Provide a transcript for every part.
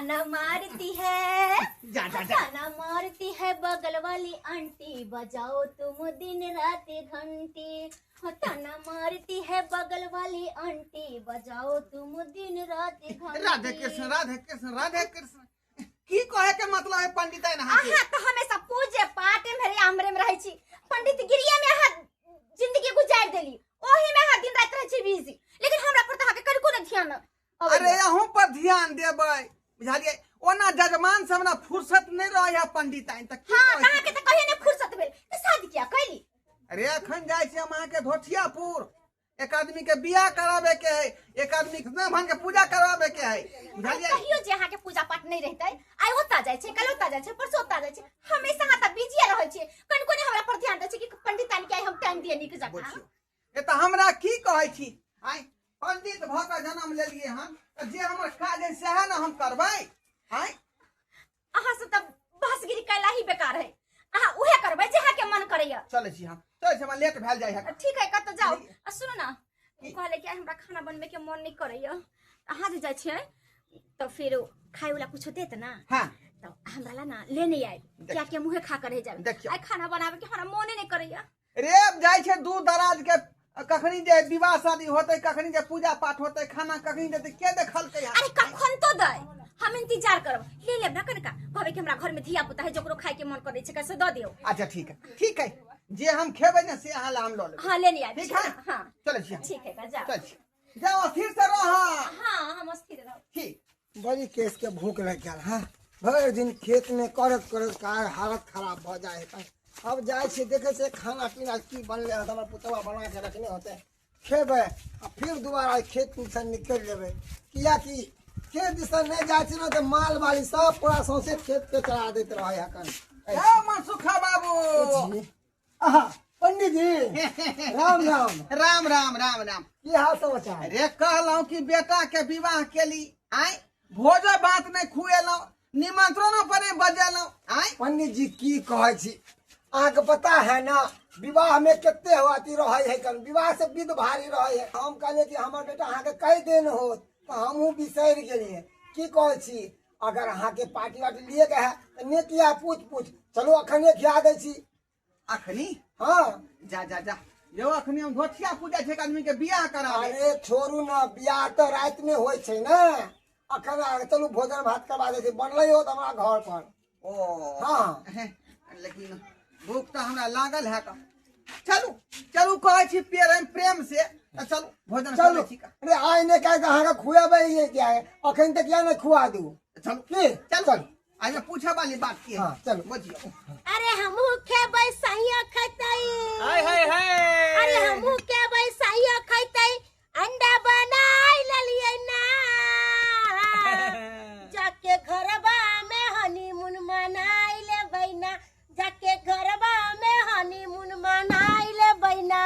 ताना मारती है। जा जा जा। ताना मारती है बगल वाली आंटी, बजाओ तुम दिन रात घंटी। हो ताना मारती है बगल वाली आंटी, बजाओ तुम दिन रात घंटी। राधे कृष्ण राधे कृष्ण राधे कृष्ण। की कहे के मतलब है पंडित है अहाँ के? अहाँ तऽ हमेशा पूजे पाठ में आमरे में रहै छी, पंडित गिरिया में अहाँ जिंदगी गुजार देली, ओही में अहाँ दिन रात रहै छी बिजी, लेकिन हमरा पर तऽ अहाँके कनिको नहि ध्यान अबैया। अरे अहूँ पर ध्यान देबै, बुझलियै? ओना जजमान से हमरा फुर्सत नहीं रहे है पंडित आइन तऽ की हाँ, कहै तऽ अहाँके तऽ कहियो नहि फुर्सत भेल तऽ शादी किया कैली? अरे अखन जाइ छी हम अहाँके धोथियापुर, एक आदमी के बियाह कराबे के है, एक आदमी के भगवान के पूजा कराबे के है, बुझलियै? कहियो जे अहाँके पूजा पाठ नहीं रहतै, आइ ओतऽ जाइ छै, काल्हि ओतऽ जाइ छै, परसू ओतऽ जाइ छै, हमेशा अहाँ तऽ बिजीए रहै छियै, कनिको नहि हमरा पर ध्यान दै छै कि पंडित आनि के आइ हम टाइम दिए नीक जकाँ। बुझियौ, ए तऽ हमरा की कहै छी, आइ पंडित भऽ कऽ जन्म लेलियै हन, तऽ जे हमर काज है सएह ने हम करबै। आइ अहाँ सब तऽ बहसगिरी कैला ही बेकार है, अहाँ उहे करबै जे अहाँके मन करैया। चलै छी हम, चलै छी, हमरा लेट भेल जाइ है। ठीक है, कतऽ जाउ। आ सुनू ना, की? कहले कि आइ हमरा खाना बनबै के मन नहीं करैया, अहाँ जे जाइ छियै तऽ फिर खाय वाला कुछो देत ना? हाँ। तऽ हमरा ला ना लेने आयब, देखियौ। कियाकि हम उहे खा कर रहि जायब। देखियौ। आइ खाना बनाबे के हमरा मोने नहीं करैया। रे जाइ छै दूर दराज के, कखनी जे विवाह शादी होतै, कखनी जे पूजा पाठ होतै, खाना कखनी देतै, के देखलकै हन? अरे कखन तो दै, हम इंतजार करब, ले लेब ना कनिका, कहबै कि हमरा घर में धिया पुता है, जकरो खाय के मन करै छै से दऽ दियौ। अच्छा ठीक है, ठीक है, जे हम खेबै ने से अहाँ ला हम लऽ लेबै। हाँ, लेने आयब। ठीक है? हाँ। चलै छी हम। ठीक है, जाओ। चल छी, जाओ, स्थिर से रह। हाँ, हम स्थिर रहब। ठीक। बड़ी केस के भूख लग गेल। हाँ, भरि दिन खेत में करत करत कार हालत खराब भऽ जाइ है। अब जाइ छियै, देखै छियै खाना पीना की बनलै हँ, हमर पुतवा बना के रखने होतै, खेबै आ फिर दोबारा खेत से निकलि जेबै, किएकि खेत दिसन नहि जाइ छी ने तऽ माल बाली सब पूरा सौंसे खेत के चरा दैत रहै हकन। ए मनसुखा बाबू। जी। आहा, पंडित जी, राम राम। राम राम राम राम। की हाल समाचार? अरे कहलहुँ कि बेटा के विवाह केली, आय भोजो भात नहीं खुएलहुँ, निमंत्रणो पर नहीं बजेलहुँ, आय। पंडित जी की कहै छी, अहाँके पता है ना विवाह में कते अथी रहै है, कन विवाह से विध भारी रहै है। हम कहलियै कि हमर बेटा अहाँके कहि देन होत तऽ हमहूँ बिसरि गेलियै। की कहै छी, अगर अहाँके पार्टी वार्टी लिए के है तऽ नेकिया पूछ पूछ चलू अखने खिया दै छी। अखनी? हाँ। जा जा जा, यो अखनी हम धोथिया पूजा छै, एक आदमी के बियाह कराबे। अरे छोड़ू ना, बियाह तऽ राति में होइ छै ने, अखन अहाँ चलू भोजन भात करवा दै छी, बनलै होत हमरा घर पर। ओ। हाँ। लेकिन भूख तऽ हमरा लागल है का। चलू चलू, कहै छी प्रेम प्रेम से, तऽ चलू भोजन चलू। करै छी का। अरे आइ ने काल्हि तऽ अहाँके खुएबै ये क्या है, अखन तक किया नहि खुआ दू? चलू। की? चलू। चलू। आइ पूछे वाली बात की है? हाँ, चलू। बुझियौ। अरे हमहू खेबै सहिया खैतै। हाय हाय हाय। अरे हमहू खेबै सहिया खैतै, अंडा बनाई लेलियै ना, जाके घरबा में हनीमून मनाई लेबै ना, जाके घरबा में हनीमून मनाई लेबै ना।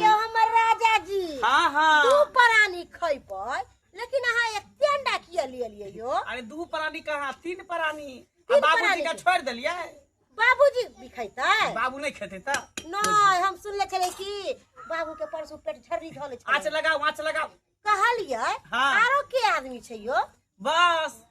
यो हमर राजा जी। हाँ, हाँ। दू प्राणी खैबै, लेकिन अहाँ एते अंडा किया लियलियै यो? अरे दू प्राणी कहाँ, तीन प्राणी। तीन आ बाबूजी प्राणी के के। छोड़ देलियै? बाबूजी भी खैतै? बाबू नहीं खेतै तऽ? नहीं, हम सुनले छलियै कि बाबू के परसू पेट झर्री धले छलै। आँच लगाओ, आँच लगाओ। कहलियै, हाँ। आरो के आदमी छै यो? बस।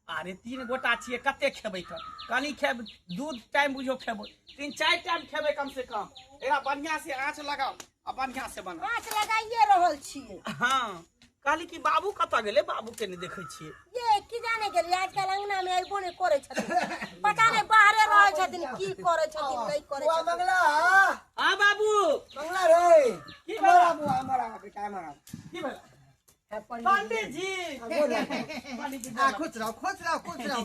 अरे तीन गोटा छियै, कते खेबै तऽ? कनी खेब, दू टाइम बुझो खेबै, तीन चारि टाइम खेबै कम से कम। एकरा बढ़िया से आँच लगाओ आ बढ़िया से बनाओ। आँच लगाइए रहल छियै। हाँ, कहली कि बाबू कतऽ गेलै? बाबू के नहि देखै छियै। ये की जाने गेलियै, आजकल अंगना में अइबो नहि करै छथिन, पता नहि बाहरे रहै छथिन, की करै छथिन नहि करै बुआ छथिन। मंगला। हाँ बाबू। मंगला रे। की हमारा भेला? बुआ, हमारा बेटा, हमारा। की भेला? है पंडित पंडित जी। हाँ, बोलो। पंडित जी, आ, खुश रहो, खुश रहो, खुश रहो।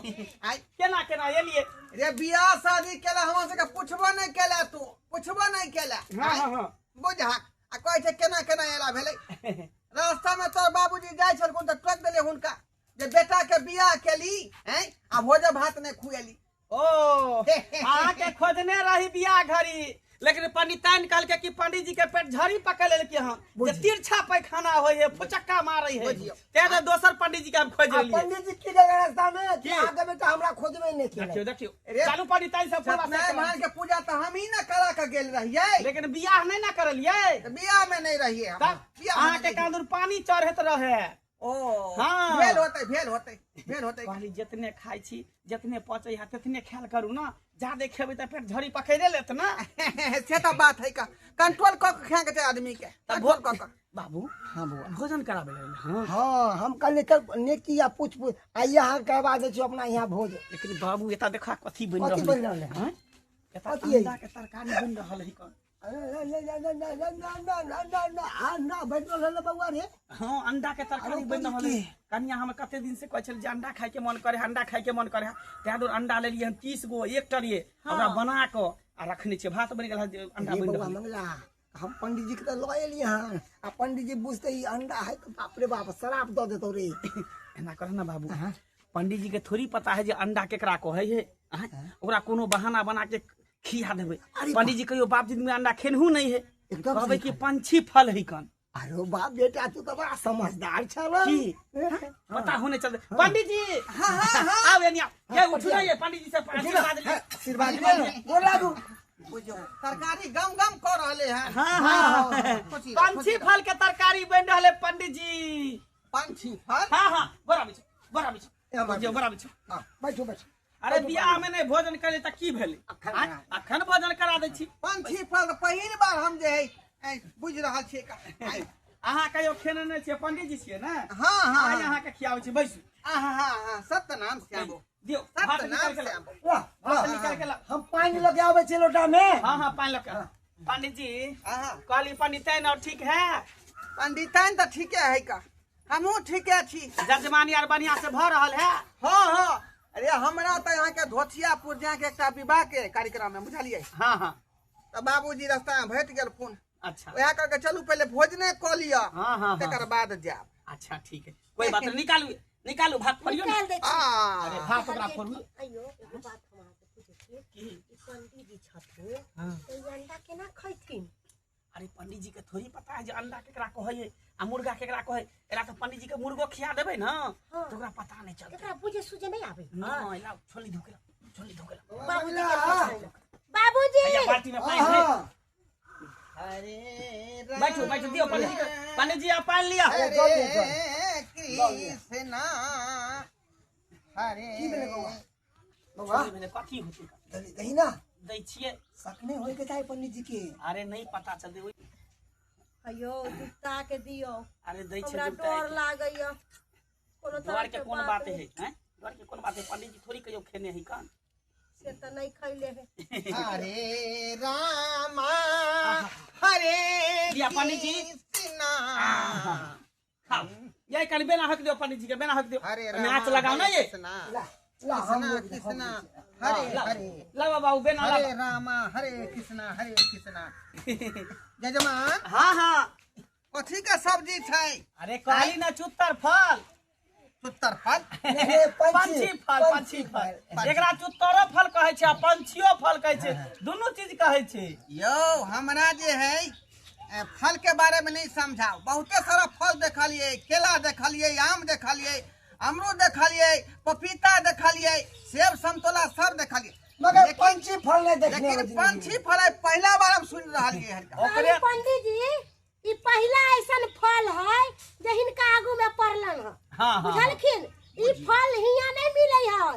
आइ केना केना एलियै? रे बियाह शादी केला हमरा सबके पुछबो नहि केला, तू पुछबो नहि केला। हाँ, हाँ, हाँ। बुझा, आ कहै छै केना केना एला भेलै। रास्ता में तोर बाबूजी जाइ छलखुन तऽ टोकि देलियै हुनका जे बेटा के बियाह केली हैं आ भोज भात नहि खुएली। ओ, अहाँके खोजने रही बियाह घड़ी, लेकिन पंडिताइन कहलकै कि पंडित जी के पेट झड़ी पकड़ लेलकै हन, जे तिरछा पैखाना होइ है, फुचक्का मारै है। बुझियौ। तें तऽ दोसर पंडित जी के हम खोजि आ लेलियै। पंडित जी की केलकै रास्ता में? कि की? अहाँके बेटा हमरा खोजबे नहि केलक। देखियौ, देखियौ। रे, चलू पंडिताइन सब पूरा सत्यनारायण भगवान के पूजा तऽ हमही ने करा के गेल रहियै, लेकिन बियाह नहि ने करलियै। तऽ बियाह में नहि रहियै हम। तब बियाह में अहाँके नहि रहियै। कांदुर पानी चढ़ैत रहे। ओ हाँ। भेल होतै, भेल होतै, भेल होतै। कहली जितने खाइ छी, जितने पचै है तितने ख्याल करू ना, जादे खेबै तऽ पेट झड़ी पकड़े लेत ना। से तऽ बात है का, कंट्रोल कऽ के खाए के छै आदमी के, कंट्रोल कऽ के। बाबू हाँ बौआ, भोजन कराबै लए। हाँ हाँ, हम कहलियै चल नेकी आ पूछ पूछ आ यहाँ करवा दै छियौ अपना यहाँ भोज। लेकिन बाबू एतऽ देखा कथी बनि कथी रहल बनि रहल है? हाँ? एतऽ कथी है? अंडा के तरकारी बनि रहल है कन। ना बनि रहल है बौआ रे। हाँ, अंडा के तरकारी अरे बनि रहल है। पंडित। कनिया हम कते दिन से कहै छल जे अंडा खाय के मन करे, अंडा खाय के मन करे, तैं दुआरे अंडा लेलियै हन 30 गो एक टरिये, ओकरा बना कऽ आ रखने छियै। भात बनि गेल है, अंडा रे बनि बौआ रहल है। मंगला, हम पंडित जी के तऽ लऽ एलियै हन, आ पंडित जी बुझते ई अंडा है तऽ बाप रे बाप शराब दऽ देतौ रे। एना कर ना बाबू, पंडित जी के थोड़ी पता है जे अंडा केकरा कहै है, आँय? ओकरा कोनो बहाना बना के खिया देबै। अरे पंडित जी कहियो बाप जी में अंडा खेनहु नहीं है, एकदम कहबै सही कि पंछी फल है कन। अरे बाप बेटा, तू तऽ बड़ा समझदार छल। की? पता होने चलते पंडित जी हाँ हाँ हाँ आओ एनिया, ये उठू ना, ये पंडित जी से आशीर्वाद ले। आशीर्वाद ले, गोर लागू। बुझियौ तरकारी गम गम कऽ रहले हैं। हाँ हाँ, खुशी रहो, पंछी खुशी रहो। फल के तरकारी बनि रहल है पंडित जी। पंछी फल? हाँ हाँ, बड़ा बिछो, बड़ा बिछो, ए, बुझियौ, बड़ा बिछो। बैठू बैठू। अरे बियाह में नहीं भोजन करे तऽ की भेलै? आँय? अखन भोजन करा दै छी। पंछी फल पहिल बार हम जे है बुझि रहल छियै। अहाँ कहियो खेने नहि छियै, पंडित जी छियै ने? हाँ हाँ, आइ अहाँके खियाबै छी, बैसू। हाँ हाँ हाँ, सत्य नाम श्यामो, दियौ सत्य भात नाम निकालि के लाउ। श्यामो। वाह, भात निकालि के लाउ। हम पानि लऽ के आबै छियै लोटा में। हाँ हाँ, पानि लऽ के आउ। पंडित जी हाँ कहली पंडिताइन और ठीक है? पंडिताइन तऽ ठीके है का, हमहूँ ठीके छी। जजमानी आर बढ़िया से भऽ रहल है? हाँ हाँ, अरे हमरा तऽ अहाँके धोतियापुर जाके एकटा विवाह के कार्यक्रम है, बुझलियै? हाँ हाँ। तऽ बाबूजी रास्ता में भेट गेल फोन। अच्छा। वएह करके चलू पहिले भोजने कऽ लिअ, हाँ हाँ, तकर बाद जायब। अच्छा ठीक है, कोई बात नहीं, निकालू निकालू भात फोड़ियौ ने। निकाल दै छी। अरे भात ओकरा फोड़ू। अयो एगो बात हम अहाँके पूछै छी, की? ई पंडित जी छथिन हाँ। तऽ ई अंडा केना खैथिन? अरे पंडित जी के थोड़ी पता है जे अंडा केकरा कहै है आ मुर्गा केकरा कहै। एकरा तऽ पंडित जी के मुर्गो खिया देबै ने तऽ ओकरा पता नहीं चलतै। एकरा बुझे सुझे नहीं आबै। नहीं, लाउ छोली धोके लाउ, छोली धोके लाउ। बाबूजी के बाबूजी भैया बाल्टी में पानि है। हाँ। हरे बैठो बैठो, दियौ पंडित जी के। पंडित जी आप पानि लिअ। हरे कृष्णा हरे। की भेलै बौआ? बौआ छोली भेलै, कथी होतै? दही दही ना दै छियै। सकने होय के चाही पंडित जी के। अरे नहीं पता चलतै ओहि। अयो जुत्ता के दियौ। अरे दै छै हमरा जुत्ता डर के। लागैया। कोनो तरह डर के कोन बात है? हैं? डर के कोन बात है? पंडित जी थोड़ी कहियो खेने है कान। से तऽ नहीं खैले है। हरे रामा हरे लिया पंडित जी। कृष्णा। खाओ। ये कनि बेना हक दियौ पंडित जी के, बेना हक दियौ। हरे ओहिमे रामा आँच लगाओ ना हरे ये। कृष्णा। ला ला, हम कृष्णा कृष्णा हरे लाओ। हरे। लाओ बाबू बेना हरे लाओ। रामा हरे कृष्णा हरे कृष्णा। जजमान हाँ हाँ, कथी के सब्जी छै? अरे कहली ना चुत्तर फल। चुत्तर फल? पंछी फल, पंछी फल। एकरा चुत्तरो फल कहै छै आ पंछियो फल कहै छै, दुनू चीज कहै छै। यौ हमरा जे है फल के बारे में नहीं समझाओ। बहुते सारा फल देखलियै, केला देखलियै, आम देखलियै, अमरूद देखलियै, पपीता देखलियै, सेब संतोला सब देखलियै, मगर पंछी फल नहीं देखने। लेकिन पंछी फल आइ पहिला बार हम सुनि रहलियै हन। ओकरे पंडित जी ई पहिला ऐसन फल है जे हिनका आगू में पड़लन है। हाँ हाँ, बुझलखिन? ई फल हियाँ नहीं मिले है,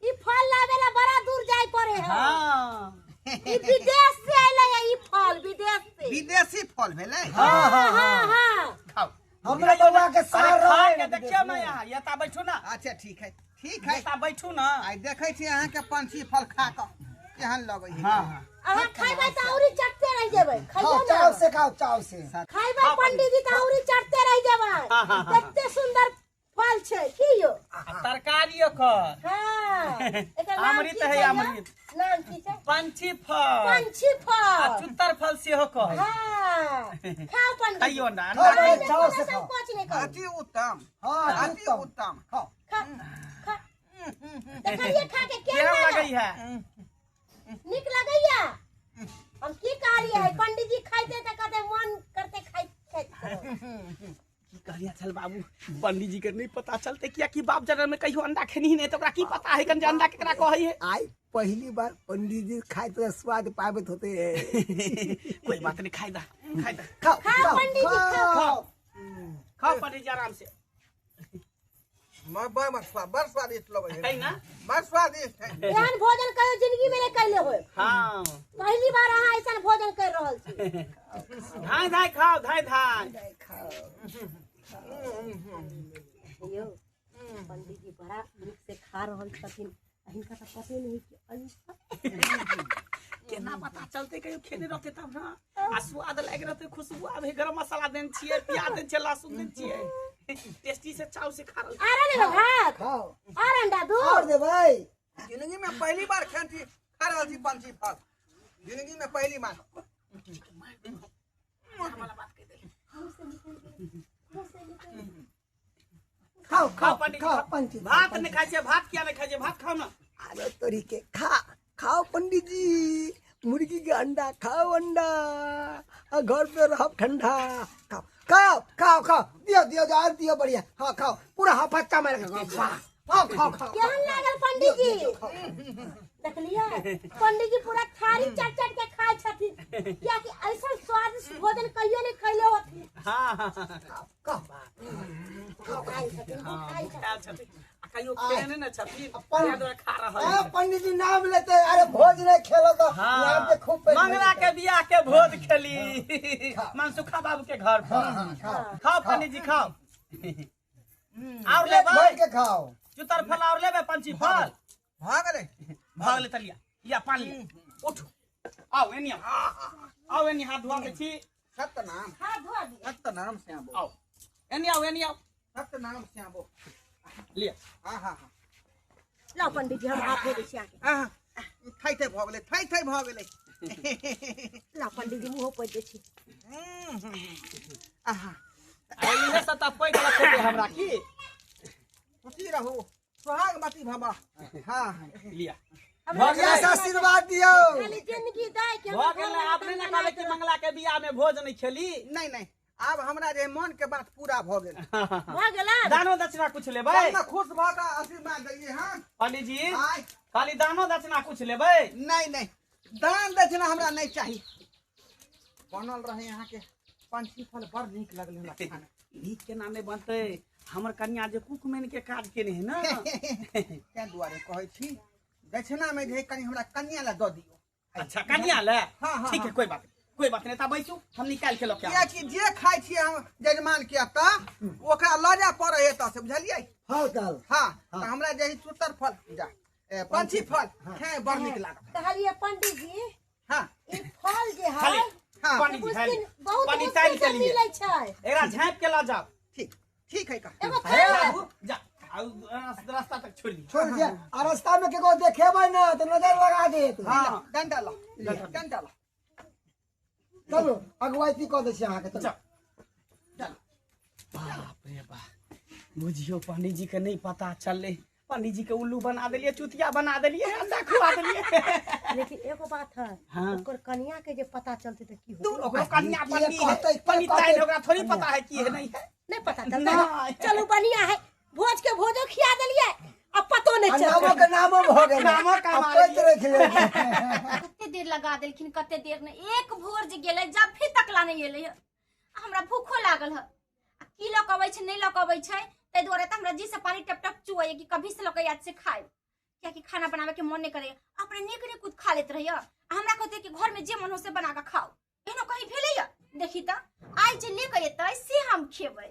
ई फल लावे ला बड़ा दूर जाय पड़े है। हाँ, ई विदेश से अइले है ई फल, विदेश से। विदेशी फल भेलै। हाँ हाँ हाँ। खाओ। हमरा बौआ के अरे सार खा रहे के देखियौ ना, यहाँ एता बैठू ना। अच्छा ठीक है, ठीक है, एता बैठू ना। आइ देखै छी अहाँके पंछी फल खा कऽ केहन लगै है। हाँ हाँ, अहाँ खैबै तऽ औरी चटते रहि जेबै। खाओ खैयौ ना, चाव से खाओ, चाव से खैबै पंडित जी तऽ औरी चटते रहि जेबै। हाँ, हाँ, हाँ। कते सुंदर फल छै की यौ? आ तरकारी ओकर हाँ, एकर नाम अमृत की है, छै यौ? अमृत। नाम की छै? पंछी फल। पंछी आ फल चुत्तर फल सेहो कहै। हाँ, खाओ पंडित जी। खैयौ ना। खाओ, खाइ में चाव कोनो से खाओ। संकोच नहि करू। अति उत्तम, हाँ अति उत्तम। खाओ। खा खा, देखलियै खा के केहन केहन लगै लागल? है? नीक लगैया? हम की कहलियै, पंडित जी खाइते तऽ कहते मन करते खाइत खाइत। की कहलियै चल बाबू, पंडित जी के नहीं पता चलते, किया कि बाप जनम में कहियो अंडा खेनी नहीं, तो ओकरा की पता है कन जे अंडा केकरा कहै है। आई पहली बार पंडित जी खाए तो स्वाद पाबत होते है। कोई बात नहीं, खाइ दा खाइ दा। खाओ खाओ पंडित जी, खाओ। खाओ खाओ पंडित जी आराम से। बड़ बड़ स्वादिष्ट लगै है ना? बड़ स्वादिष्ट है। एहन भोजन कहियो जिंदगी में नहीं कैले होय। हाँ, पहली बार अहाँ ऐसा भोजन कर रहल छी। धाय धाय खाओ, धाय धाय खाओ। यौ पंडित जी बड़ा नीक से खा रहल छथिन, हिनका तऽ पते नहीं कि ऐसा केना पता चलते, कहियो खेने रहते तब ना, आ स्वाद लागि रहते, खुशबू आबे, गरम मसाला देन छियै, प्याज देन छियै, लहसुन देन छियै, टेस्टी से चाव से खा रहल। आर लेबै भात खाओ और अंडा दूध और देबै। जिंदगी में पहली बार खान छी, खा रहल छी पंछी फल, जिंदगी में पहली बार। खाओ खाओ पंडित खाओ पंछी। भात नहीं खाइ छियै, भात किया नहीं खाइ छियै? भात खाओ ना। अरे तोरी के खा खाओ पंडित जी, मुर्गी के अंडा खाओ, अंडा आ घर पे रहो ठंडा। खाओ खाओ खाओ खाओ, दियो दियो और दियो, बढ़िया। हाँ खाओ पूरा हफत्ता मार के खाओ, खाओ खाओ खाओ। केहन लागल पंडित जी? देखलियै पंडित जी पूरा थारी चट चट के खाइ छथिन, कियाकि ऐसा स्वादिष्ट भोजन कहियो नहीं खैले होथिन। हाँ हाँ खाओ खाइ छथिन, खाइ छथिन। खायल छथिन आ कहियो खेने ने छथिन, अपन- ताहि दुआरे खा रहल। आ पंडित जी नाम लेते, अरे भोज नहीं खेलो तो नाम के खूब पैसा मंगला के बियाह के भोज खेली मनसुखा बाबू के घर पर। खाओ खाओ पंडित जी खाओ, और पेट लेबै भर के खाओ। चुतर फल और लेबै पंछी फल? भऽ गेलै, भऽ गेलै। तलिया या पानी लिया। उठू, आओ एनी, आओ आओ एनी, हाथ धोआ के छी। सत्यनाम हाथ धोआ दियौ। सत्यनाम श्यामो। आओ एनी, आओ एनी, आओ। सत्यनाम श्यामो। लिया। हाँ हाँ हाँ। लाउ पंडित जी, हम हाथ धो दै छी अहाँके। हाँ, थै थै भऽ गेलै, थै थै भऽ गेलै। लाउ पंडित जी, मुँहो पोछि दै छी। आहा, इहे सब तऽ पैघ रखते हमरा की। खुशी रहू, सुहागवती भवा। हाँ लिया। हमरा बढ़िया से आशीर्वाद दियो। खाली जिंदगी दै के भऽ गेलै। अपने ने कहबै कि मंगला के बियाह में भोज नहीं खेली। नहीं नहीं, आब हमरा जे मन के बात पूरा भऽ गेल। भऽ गेला। दानो दक्षिणा कुछ लेबै? तब ने खुश भऽ कऽ आशीर्वाद दैये। हाँ पंडित जी, आय खाली दानो दक्षिणा कुछ लेबै? नहीं नहीं, दान दक्षिणा हमरा नहीं चाही। बनल रहे यहाँ के पंछी फल, बड़ नीक लगलै हमरा खाना। नीक केना नहि बनतै? हमर कनिया जे कुकमैन के काज केने है ना। ताहि दुआरे कहै छी दक्षिणा में जे कनि हमरा कन्या लए दऽ दियौ। अच्छा कनिया ले? हाँ, हाँ, ठीक है, हाँ। कोई बात नहीं, कोई बात नहीं, तब बैसू, हम निकाल के लऽ के आबै छी। कियाकि जे खाइ छियै हम जजमान के एतऽ, ओकरा लऽ जाय पड़ै है एतऽ से, बुझलियै? हाँ चल। हाँ, तऽ हमरा जे है सुतर फल जा पंछी फल खाय बड़ नीक लागल। कहलियै पंडित जी, हाँ ई फल जे है खाली हाँ पंडित जी, खाली मुश्किल, बहुत पंडित मुश्किल तानि से के लिए मिलै छै। एकरा झाँपि के लऽ जाओ। ठीक ठीक है का। एगो हे थाली बाबू जा, आ रास्ता तक छोड़ दी। छोड़ दिया, आ रास्ता में केको देखेबै ना तो नजर लगा देत। हाँ, डंडा ला, डंडा ला। चलू अगुवाई कऽ दै छी अहाँके, चलू। जा। बाप रे बाप, बुझियो पंडित जी के नहीं पता चलले, पंडित जी के उल्लू बना देलिए, चुतिया बना देलिए, अंडा खुआ देलिए। लेकिन एगो बात है, हाँ। ओकर कनिया के जे पता चलते तऽ की होतै? दूर ओकरो कनिया की पन्नी कहतै, है, की पंडित कहतै? ताइन ओकरा थोड़ी पता है की है नहीं है। नहीं पता चलता। नहीं। चलू बढ़िया है, भोज के भोजो खिया देलिए आ पतो नहीं आ चलते। नामो के नामो भऽ गेलै। नामो कमा आ पैत रखि लेलकै। कते देर लगा देलखिन, कते देर ने एक भोर जे गेलै जब भी तकला नहीं एलै। हमरा भूखो लागल है, आ की लऽ कऽ अबै छै नहीं लऽ कऽ अबै छै, ताहि दुआरे तऽ हमरा जी से पानी टप टप चुअैया कि कभी से लऽ कऽ याद से खाइ, कियाकि खाना बनाबे के मन नहीं करैया। अपने नीक नीक खा लेत रहैया, आ हमरा कहतै कि घर में जे मन हो से बना कऽ खाओ। एहनो कहीं भेलैया? देखी तऽ आइ जे ले कऽ एतै से हम खेबै।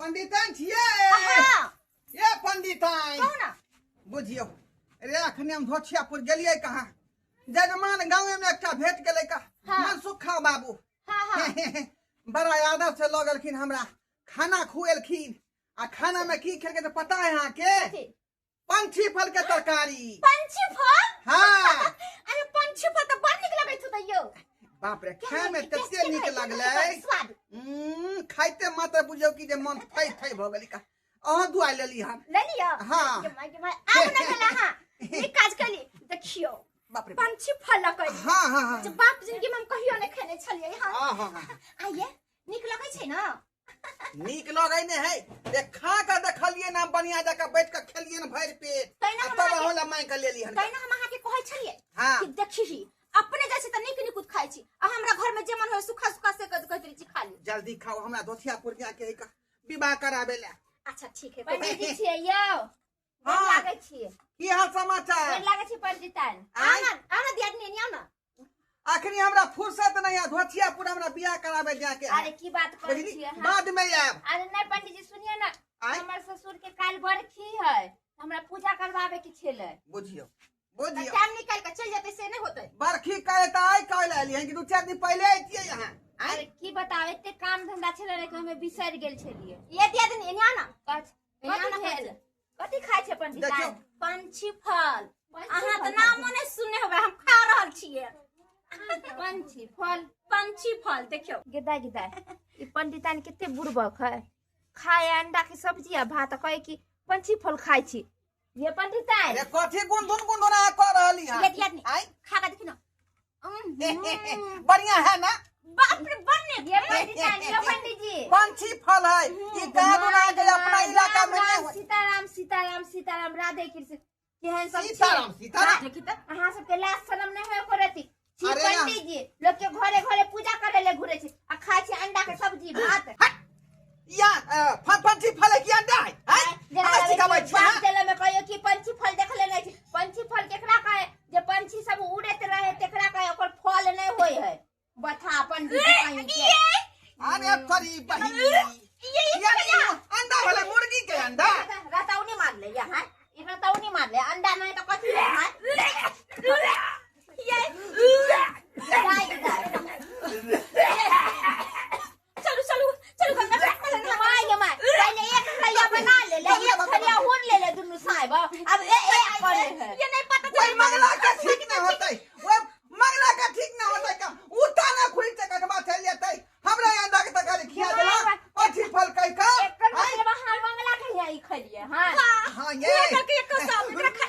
पंडिताइन छियै? हाँ। ए पंडिताइन, कहू ना। बुझियौ रे, अखने हम धोछियापुर गेलियै कहाँ, जजमान गाँवे में एकटा भेट गेलै का। हाँ। मनसुखा बाबू। हाँ हाँ। बड़ा आदर से लऽ गेलखिन, हमरा खाना खुएलखिन, आ खाना में की खेलकै तऽ पता है अहाँके? कथी? पंछी फल के तरकारी। पंछी फल? हाँ। अरे पंछी फल तऽ बड़ नीक लगैत होतै यौ। बाप रे, खाय में तते नीक लगलै। स्वाद। खाइते मात्र बुझियौ कि जे मन थै थै भऽ गेलै का। अहाँ दुआ लेली हन? ले लिअ। हाँ। गे माय गे माय, आब न भेला। हाँ, नीक काज केली। देखियौ बाप रे। पंछी फल लऽ कऽ हाँ हाँ हाँ। जे बाप जिंदगी में हम कहियो नहि खेने छलियै। हाँ। हाँ हाँ हाँ। आइए नीक लगै छै ना? नीक लगै ने है, जे खा के देखलियै ना, बढ़िया जकाँ बैठ के खेलियै ने भरि पेट, तैना आ हम तब अहाँके- अहाँ लए मांगि के लेली हन। तैना हम अहाँके कहै छलियै हाँ। कि देखही अपने जाइ छी तऽ नीक नीक खाइ छी, आ हमरा घर में जे मन होय सूखा सूखा से कहैत रहै छी खा ली। जल्दी खाओ, हमरा धोथियापुर जाके है का विवाह कराबे ला। अच्छा ठीक है। पंडित जी छियै यौ। गोर हाँ। लागै छियै। की हाल समाचार? गोर लागै छी पंडिताइन। आँय? आना आना दियादनी, एने आउ ना। अखनी हमरा फुर्सत नहीं है, धोतियापुर हमरा बियाह कराबे जाके है। अरे की बात करै बुझली? छियै अहाँ? बाद में आयब। अरे नहीं पंडित जी सुनिए ना, आँय? हमर ससुर के काल्हि बरखी है, हमरा पूजा करवावे के छलै। बुझियो बुझियो, टाइम निकाल के चल जेतै से नहीं होतै। बरखी करे त आइ काल्हि एलियै हन कि 2-4 दिन पहिले अइतियै यहाँ? आँय? अरे की बताब, एते काम धंधा छलै ने कि हमे बिसरि गेल छलियै। ये दियादनी एने आना। कथी एने आना। भेल? कथी खाइ छै पंडित? देखियौ। पंछी फल। पंछी अहाँ फल तऽ खाइ नामो नहि सुनने होबै, हम खा रहल छियै। पंछी फल। पंछी फल देखियौ। गेदा गेदा, ई पंडिताइन कते बुड़बक है, खाए अंडा के सब्जी आ भात, कहे कि पंछी फल खाइ छी। ये पंडिताइन अरे कथी गुनधुन गुनधुन अहाँ कऽ रहली हन? ये दियादनी आँय? खा के देखी ना। बढ़िया है ना? बाप रे बड़ नीक। ये पंडिताइन, ये पंडित जी पंछी फल है ई, गाँव दुनिया के अपना इलाका में नहीं होय। सीताराम सीताराम सीताराम राधे कृष्ण केहन सब छी? सीताराम सीताराम। देखी तऽ। अहाँ सबके लाज शरम नहीं होय करती छी? अरे ना। पंडित जी लोग के घरे घरे पूजा करे ले घुरे छी आ खाय छी अंडा के सब्जी भात। हट या पंछी फल है कि अंडा है? आँय? जेना हमरा सिखाबै छी बाप अहाँ? देले में कहियो कि पंछी फल देखले नहीं छी। पंछी फल केकरा कहे? जे पंछी सब उड़ैत रहे तेकरा कहे, ओकर फल नहीं होय है। बथा पंडित जी कहीं के। अरे तोरी बहिनी, यानी अंडा भेलै मुर्गी के अंडा। रतौनी मार ले यहाँ, ई रतौनी मार ले, अंडा नहीं तो कथी है? हाँ? दाइ, दाइ। चलू चलू चलू गंगा घाट पर नहा। My गे my, पहिले एक थरिया बना ले ले, एक थरिया हुन ले ले दुनू साहेब, अब ए ए करे है। ये नहीं पता ओहि चले। मंगला के ठीक ना होतै, ओहि मंगला के ठीक ना होतै का उता ना खुलि के कटवा चलि जेतै। हमरा अंडा के तरकारी खिया देला पंछी फल कहि कऽ। एकर आँय? मतलब अहाँ मंगला के हियाँ ई खैलियै? हाँ हाँ ये करके एक साल एकरा खा।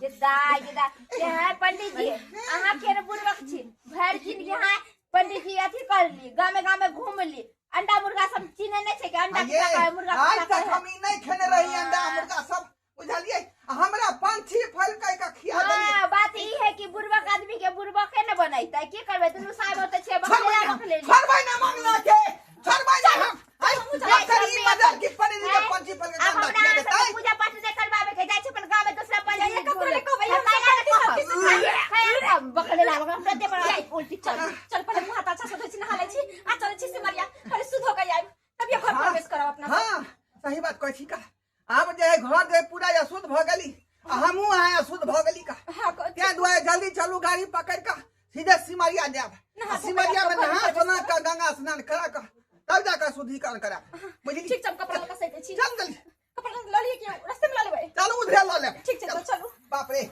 गेदाय गेदाय, ये है पंडित जी, अहाँ के बुड़बक छी। भरि जिंदगी अहाँ पंडित जी अथी कर ली, गामे गामे घूम ली, अंडा मुर्गा सब चिन्है नहि छै कि अंडा ये केकरा कहै, मुर्गा आज केकरा तक कहै। हम ई नहीं खेने रही अंडा मुर्गा सब, बुझलियै? हमरा पंछी फल कहि कऽ खिया देलियै। हाँ, बात ई है कि बुड़बक आदमी के बुड़बके ने बनैतै, की करबै? दुनू साहेब होते छै छोड़बै बकलेला ना, बकलेली। छोड़बै ना मंगला के, छोड़बै ना हम। आइ, जाइ डॉक्टर ई छी मदर की पड़ी के हैं? पंछी फल के आब गंदा हमरा खिया अहाँ देतै। सबके पूजा पाठ नहि करबाबे के, जाइ छै अपन गाँव में दोसरा पंडित ये ककरो नहि कहबै, हम सब पंडित सबके बकलेला बकलेला, हमरा देह पर उल्टी चल चल, पहिले मुँह हाथ अच्छा से धोइ छी, नहा लै छी आ चलै छी सिमरिया, पहिले शुद्ध हो के आयब तब ये घर प्रवेश करब अपना सब। हाँ सही बात कहै छी का। आब जे है घर जे पूरा अशुद्ध भऽ गेली आ हमहूँ अहाँ अशुद्ध भऽ गेली का। हाँ, तें दुआरे जल्दी चलू, गाड़ी पकड़ कऽ सीधे सिमरिया जायब। नहा आ सिमरिया में धो कऽ नहा घर सोना कऽ गंगा स्नान करा कऽ तब जाकऽ शुद्धिकरण करायब, बुझली? ठीक छै, हम कपड़ा लऽ कऽ सैतै छी। चल जल्दी। कपड़ा लऽ लियै कि रास्ते में लऽ लेबै? चलू उधरे लऽ लेब। ठीक छै, तऽ चलू। बाप रे।